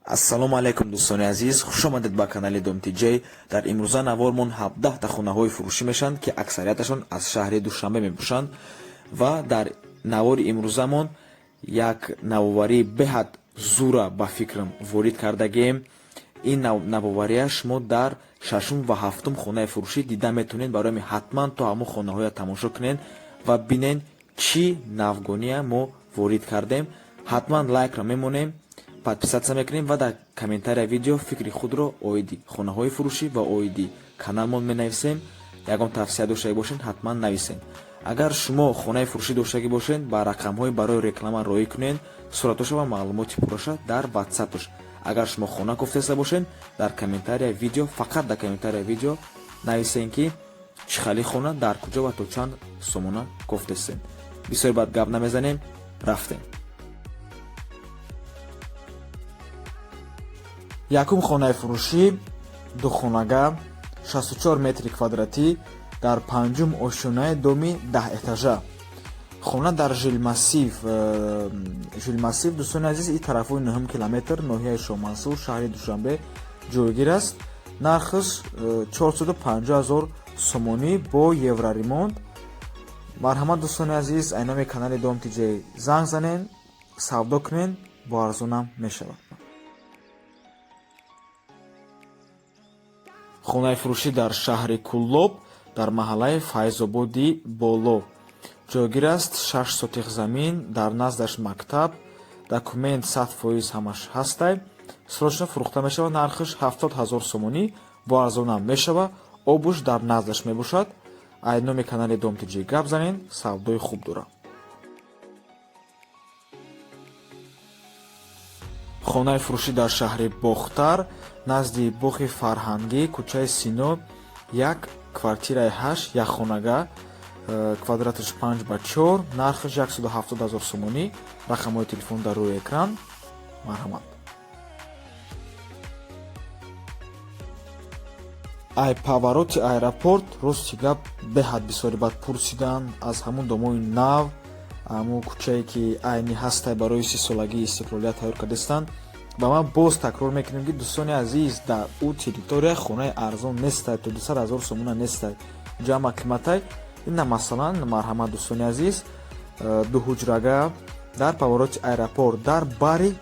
Ассалому алайкум, дӯстони азиз, хушомадед ба канали Дом Тиҷей. Дар имрӯза навормон 17-та хонаҳои фурӯшӣ мешаванд, ки аксарияташон аз шаҳри Душанбе мебошанд. Ва дар навори имрӯзамон як навоварии беҳад зура ба фикрам ворид кардагием. Ин навовария шумо дар шашум ва ҳафтум хонаи фурӯшӣ дида метавонед. Барои ҳамин ҳатман то ҳамон хонаҳоя тамошо кунед ва бинед, чӣ навгония мо ворид кардем. Ҳатман лайкро мемонем, подписаться мекунем ва дар комментария видео фикри худро оиди хонаҳои фурӯшӣ ва оиди каналмон менависем. Ягон тавсия доштагӣ бошед, ҳатман нависем. Агар шумо хонаи фурӯшӣ доштагӣ бошед, ба рақамҳои барои реклама роҳӣ кунед суратоша ва маълумоти пурраша дар ватсапш. Агар шумо хона кофтеста бошед, дар комментария видео, фақат дар комментария видео нависем, ки чӣ хали хона, дар куҷо ва то чанд сомона кофтестем. Бисёр бад гап намезанем, рафтем. Якум хонаи фурӯшӣ: духонага, 64 метри квадратӣ, дар панҷум ошёнаи доми 10 этажа. Хона дар жилмассив. Жилмассив, дӯстони азиз, и тарафҳои нӯҳум километр, ноҳияи Шоҳмансур, шаҳри Душанбе ҷойгир аст. Нархаш 450 ҳазор сомонӣ бо евроремонт. Марҳамат, дӯстони азиз, айноми канали Дом Тиҷей занг занен, савдо кунен, бо арзонам мешавад. Хонаи фурӯшӣ дар шаҳри Куллоб, дар маҳаллаи Файзободи Боло ҷойгир аст. 6 сотих замин, дар наздаш мактаб, документ 100% ҳамаш ҳастай. Срочно фурӯхта мешавад. Нархаш 70 000 сомонӣ, бо арзонам мешавад. Обуш дар наздаш мебошад. Ай номи канали Дом Тиҷи гап занен, савдои хуб дорад. Хонаи фурӯшӣ дар шаҳри Бохтар, назди боғи фарҳангӣ, кӯчаи Сино 1, квартираи 8, якхонага, квадраташ 5 ба 4, нархаш 170 ҳазор сомонӣ. Рақамҳои телефон дар рӯи экран, марҳамат. Ай повороти аэропорт, рости гап, беҳад бисёри бад пурсидан аз ҳамун домои нав, ҳамун кӯчае, ки айни ҳастай, барои 30-солагии истиқлолият тайёр кардастанд. Ва ман боз такрор мекунем, ки, дӯстони азиз, дар ӯ территория хонаи арзон нестай, то 200 ҳазор сомона нестай, ҷамъа қиматай. Ина масалан, марҳамат, дӯстони азиз, дуҳуҷрага дар повороти аэропорт, дар бари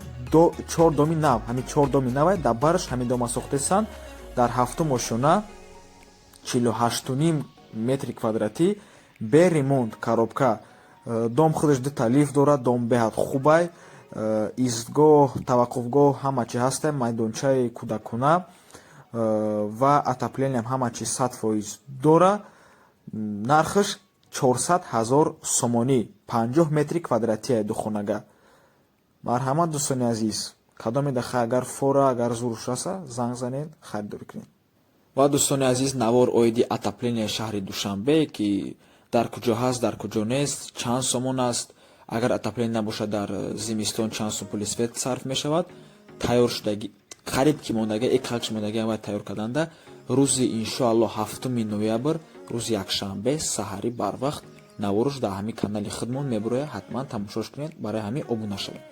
чор доми нав, ҳамин чор доми навай, дар бараш ҳамин дома сохтесанд, дар ҳафтум ошёна, 48,5 метри квадратӣ, бе ремонт, коробка. Дом худаш дута лифт дорад, дом беҳад хубай, истгоҳ, таваққуфгоҳ, ҳама чи ҳаста, майдончаи кӯдакона ва отоплениям ҳама чи 100% дора. Нархаш 400 000 сомонӣ, 50 метри квадратия, духонага. Марҳамат, дӯстони азиз, кадоме даха агар фора, агар зуруш раса, занг занед, харидорӣ кунед. Ва, дӯстони азиз, навор оиди отопления шаҳри Душанбе, ки дар куҷо ҳаст, дар куҷо нест, чанд сомон аст, агар отопление набошад, дар зимистон чанд сом пули свет сарф мешавад, тайёр шудаги, қариб ки мондаги, экалч мондаги вай тайёр карданда, рӯзи, иншоалло, 7 ноябр, рӯзи якшанбе, саҳарӣ барвақт наворш дар ҳамин канали худмон мебурояд. Ҳатман тамошош кунед, барои ҳамин обуна шавед.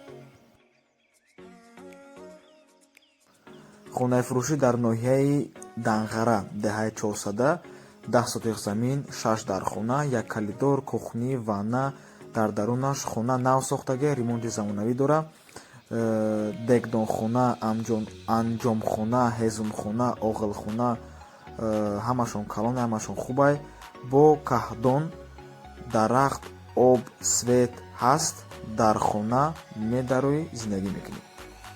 Хонаи фурӯшӣ дар ноҳияи Данғара, деҳаи Чорсада, 10 сотих замин, шаш дархона, як коридор, кухня, ванна дар дарунаш. Хона нав сохтагӣ, ремонти замонавӣ дора, дегдонхона, анҷомхона, ҳезумхона, оғилхона, ҳамашон калон, ҳамашон хубай, бо каҳдон, дарахт, об, свет ҳаст. Дар хона медароӣ, зиндагӣ мекунӣ.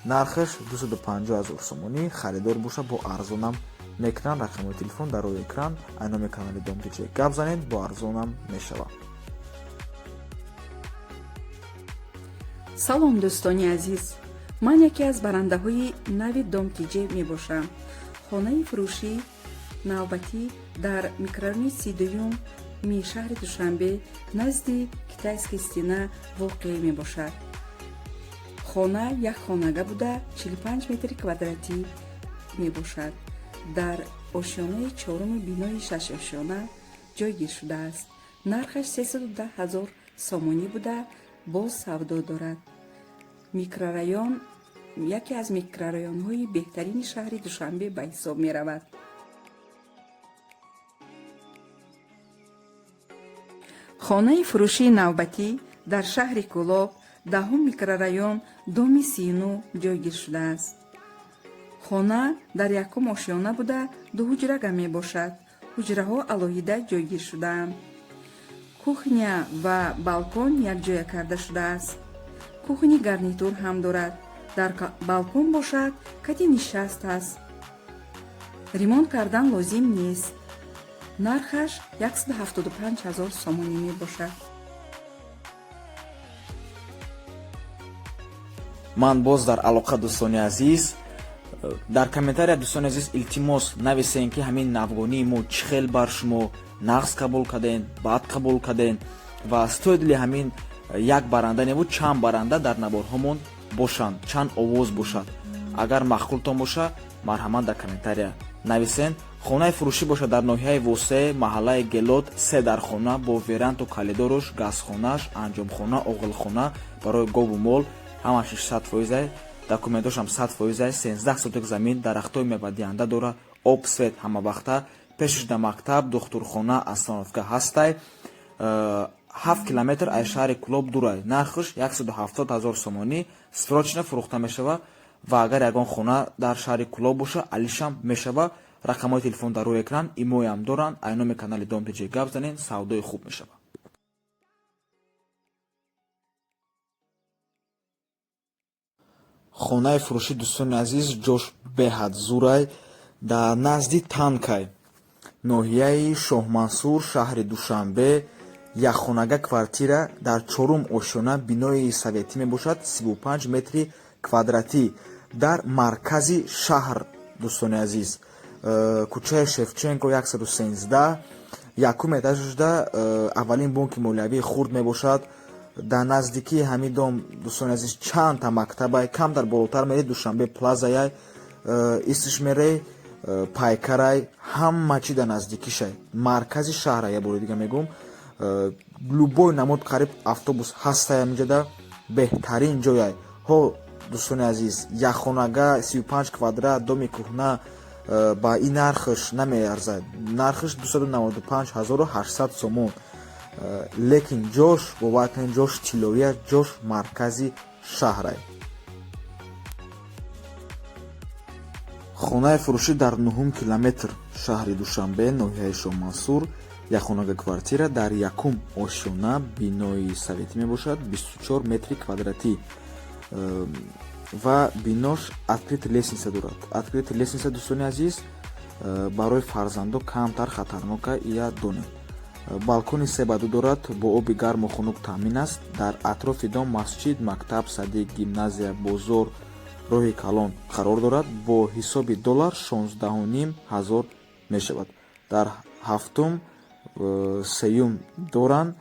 Нархаш 250 ҳазор сомонӣ. Харидор боша, бо арзонам мекунанд. Рақамҳои телефон дар рӯи экран. Айноми канали Дом Тиҷ гап занед, бо арзонам мешавад. Салом, дӯстони азиз! Ман яке аз барандаҳои нави Дом Тиҷе мебошам. Хонаи фурӯшӣ навбатӣ дар микрорайони 32-юми шаҳри Душанбе, назди Китайская стена воқеъ мебошад. Хона як хонага буда, 45 метри квадратӣ мебошад. Дар ошёнаи чоруми бинои шашошёна ҷойгир шудааст. Нархаш 310 ҳазор сомонӣ буда, боз савдо дорад. Микрорайон Яке аз микрорайонҳои беҳтарини шаҳри Душанбе ба ҳисоб меравад. Хонаи фурӯшии навбатӣ дар шаҳри Кӯлоб, 10-ум микрорайон, доми 39 ҷойгир шудааст. Хона дар якум ошёна буда, дуҳуҷрага мебошад. Ҳуҷраҳо алоҳида ҷойгир шудаанд. Кухня ва балкон якҷоя карда шудааст. Кухни гарнитур ҳам дорад. Дар балкон бошад, кати нишаст аст. Ремонт кардан лозим нест. Нархаш 175 ҳазор сомонӣ мебошад. Ман боз дар алоқа, дӯстони азиз. Дар комментария, дӯстони азиз, илтимос, нависен, ки ҳамин навгонии мо чӣ хел бар шумо нағз қабул карден, бад қабул карден ва стоит ли ҳамин як баранда неву чанд баранда дар наворҳомон бошанд, чанд овоз бошад. Агар маъқултон боша, марҳамат, дар комментария нависен. Хонаи фурӯшӣ бошад дар ноҳияи Восе, маҳаллаи Гелот, се дархона бо веранду калидоруш, газхонаш, анҷомхона, оғилхона барои гову мол, ҳамаш 100%-ай, документошам 100%-ай, 13 сотик замин, дарахтҳои мевадиҳанда дора, об, свет ҳамавақта, пешаш да мактаб, духтурхона, остановка ҳастай, 7 километр аз шаҳри Кӯлоб дурай. Нархаш 170 000 сомонӣ, срочно фурӯхта мешава. Ва агар ягон хона дар шаҳри Кӯлоб боша, алишам мешава. Рақамҳои телефон дар рӯи экран, имоям доранд. Ай номи канали Дом ТЖ гап занен, савдои хуб мешава. Хонаи фурӯшӣ, дӯстони азиз, ҷош беҳад зурай, дар назди танкай, ноҳияи Шоҳмансур, шаҳри Душанбе, якхонага квартира дар чорум ошёна, бинои советӣ мебошад, 35 метри квадратӣ, дар маркази шаҳр, дӯстони азиз, кӯчаи Шевченко 113, якум этажашда аввалин бонки молиявии хурд мебошад. Дар наздикии ҳамин дом, дӯстони азиз, чандта мактабай. Камтар болотар меред, Душанбе Плазаяй, истиш мерей, Пайкарай, ҳама чи дар наздикишай, маркази шаҳра. Я бори дига мегӯм, любой намуд қариб автобус ҳастай ҳаминҷода, беҳтарин ҷояй. Ҳо, дӯстони азиз, якхонага 35 квадрат, доми кӯҳна ба ин нархш намеарзад. Нархш 295 800 сомон, лекин ҷош, бовар кунед, ҷош тиллоия, ҷош маркази шаҳрай. Хонаи фурӯшӣ дар нуҳум километр, шаҳри Душанбе, ноҳияи Шоҳмансур, якхонага квартира дар якум ошёна, бинои советӣ мебошад, 24 метри квадратӣ ва бинош открытый лестница дорад. Открытый лестница, дӯстони азиз, барои фарзандо камтар хатарнока, ия донед. Балкони се ба ду дорад, бо оби гарму хунук таъмин аст. Дар атрофи дом масҷид, мактаб, садик, гимназия, бозор, роҳи калон қарор дорад. Бо ҳисоби доллар 16,5 ҳазор мешавад. Дар ҳафтум сеюм доранд,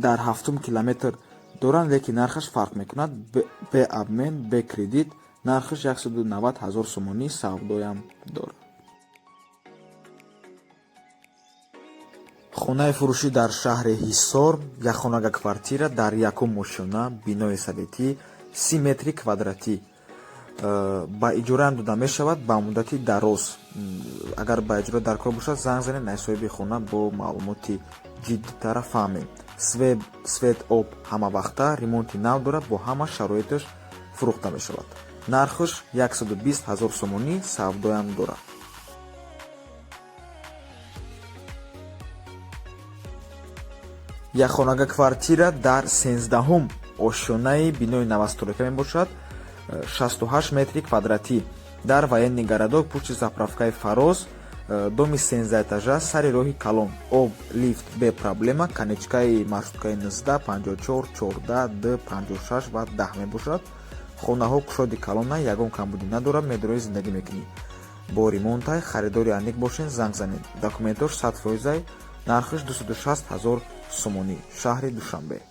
дар ҳафтум километр доранд, лекин нархаш фарқ мекунад. Бе обмен, бе кредит, нархаш 190 ҳазор сомонӣ, савдоям дорад. Хонаи фурӯшӣ дар шаҳри Ҳисор, якхонага квартира дар якум ошёна, бинои советӣ, 30 метри квадратӣ, ба иҷораам дода мешавад ба муддати дароз. Агар ба иҷора дар кор бошад, занг занед, най соҳиби хона бо маълумоти ҷиддитара фаҳмем. Свет, об ҳамавақта, ремонти нав дорад, бо ҳама шароиташ фурӯхта мешавад. Нархаш 120 ҳазор сомонӣ, савдоям дорад. Якхонага квартира дар 13-ҳум ошёнаи бинои новостройка мебошад, 68 метри квадратӣ, дар Военный городок, пушти заправкаи Фароз, доми 13 этажа, сари роҳи калон, об, лифт бе проблема, конечкаи маршруткаи 19, 54, 14, д, 56 ва 10 мебошад. Хонаҳо кушоди калона, ягон камбудӣ надорад, медорои зиндагӣ мекунӣ, бо ремонтай. Харидори аниқ бошен, занг занед. Документош 100%-ай, нархаш 260 ҳазор сомонӣ, шаҳри Душанбе.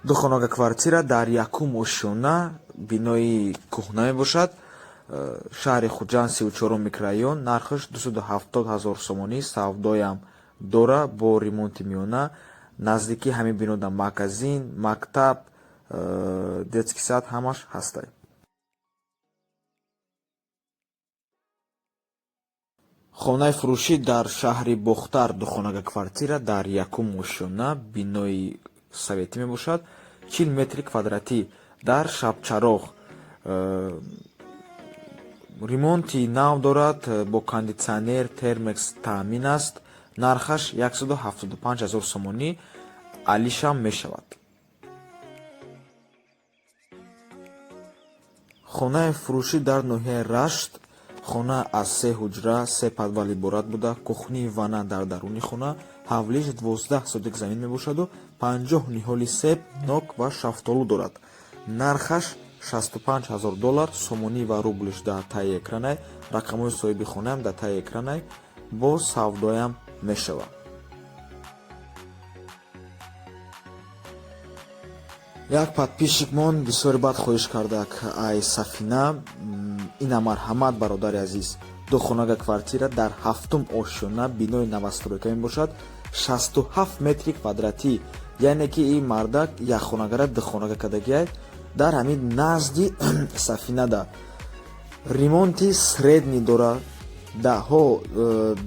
Духонага квартира дар якум ошёна, бинои кӯҳна мебошад, шаҳри Хуҷанд, 34-ум микрорайон, нархаш 270 ҳазор сомонӣ, савдоям дора бо ремонти миёна. Наздикии ҳамин бинода магазин, мактаб, детский сад ҳамаш ҳастай. Хонаи фурӯшӣ дар шаҳри Бохтар, духонага квартира дар якум ошёна, бинои советӣ мебошад, 40 метри квадратӣ, дар Шабчароғ, ремонти нав дорад, бо кондитсионер, термекс таъмин аст. Нархаш 175 ҳазор сомонӣ, алишам мешавад. Хонаи фурӯшӣ дар ноҳияи Рашт, хона аз се ҳуҷра, се подвал иборат буда, кухни, ванна дар даруни хона, ҳавлиш 12 сотик замин мебошаду 50 ниҳоли себ, нок ва шафтолу дорад. Нархаш 65 ҳазор доллар, сомонӣ ва рублиш дар таи экранай, рақамҳои соҳиби хонаам дар таи экранай, бо савдоям мешавад. Як подписчикмон бисёри бад хоҳиш кардак ай Сафина. Ина, марҳамат, бародари азиз, ду хонага квартира дар ҳафтум ошёна, бинои новостройка мебошад, 67 метри квадратӣ, яъне ки ин мардак як хонагара ду хонага кардагиай. Дар ҳамин назди Сафинада ремонти средний дора, даҳо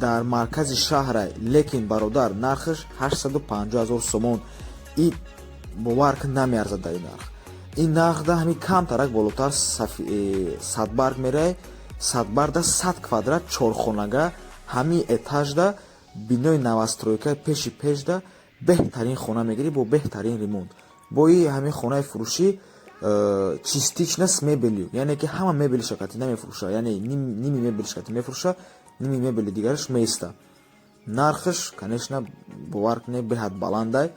дар маркази шаҳра, лекин, бародар, нархаш 850 ҳазор сомон. И бовар кун, намеарзад дар ин нарх. Ин нархда ҳамин камтарак болотар Садбарг мерай, Садбаргда 100 квадрат чорхонага, ҳамин этажда, бинои новостройка, пеши пешда беҳтарин хона мегирӣ бо беҳтарин ремонт. Бо и ҳамин хонаи фурӯшӣ частично с мебелью, яъне ки ҳама мебели шакати намефурӯша, яъне ними мебели шакати мефурӯша, ними мебели дигараш меиста. Нархаш, конечно, бовар кунед, беҳад баландай.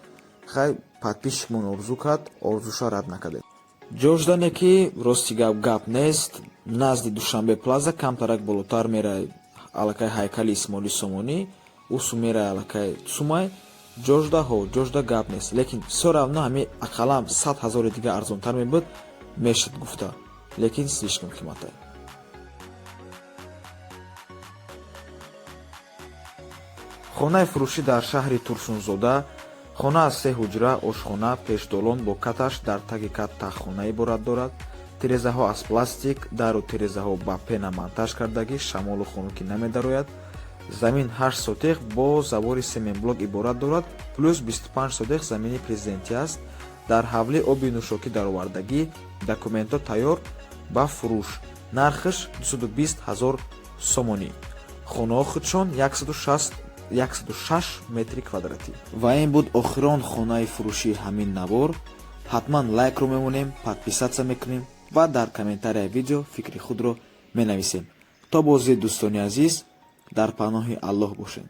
Хай, подписчикмон орзу кард, орзуша рад накардем. Ҷождане ки рости гап, гап нест, назди Душанбе Плаза камтарак болотар мерай, аллакай ҳайкали Исмоили Сомонӣ, усу мерай, аллакай Цумай ҷожда. Ҳо, ҷожда гап нест, лекин всё равно ҳами ақаллан 100 ҳазори дига арзонтар мебуд, мешуд гуфта, лекин слишком қиматай. Хонаи фурӯшӣ дар шаҳри Турсунзода, хона аз се ҳуҷра, ошхона, пешдолон бо каташ, дар таги кат таххона иборат дорад. Тирезаҳо аз пластик, дару тирезаҳо ба пена монтаж кардагӣ, шамолу хунукӣ намедарояд. Замин 8 сотих бо забори семенблок иборат дорад, плюс 25 сотих замини президентӣ аст. Дар ҳавлӣ оби нӯшокӣ даровардагӣ, документҳо тайёр, ба фурӯш. Нархаш 220 ҳазор сомонӣ. Хонаҳо худшон 106 метри квадратӣ. Ва ин буд охирон хонаи фурӯшии ҳамин навор. Ҳатман лайкро мемонем, подписаться мекунем ва дар комментарияи видео фикри худро менависем. То боздид, дӯстони азиз, дар паноҳи Аллоҳ бошед.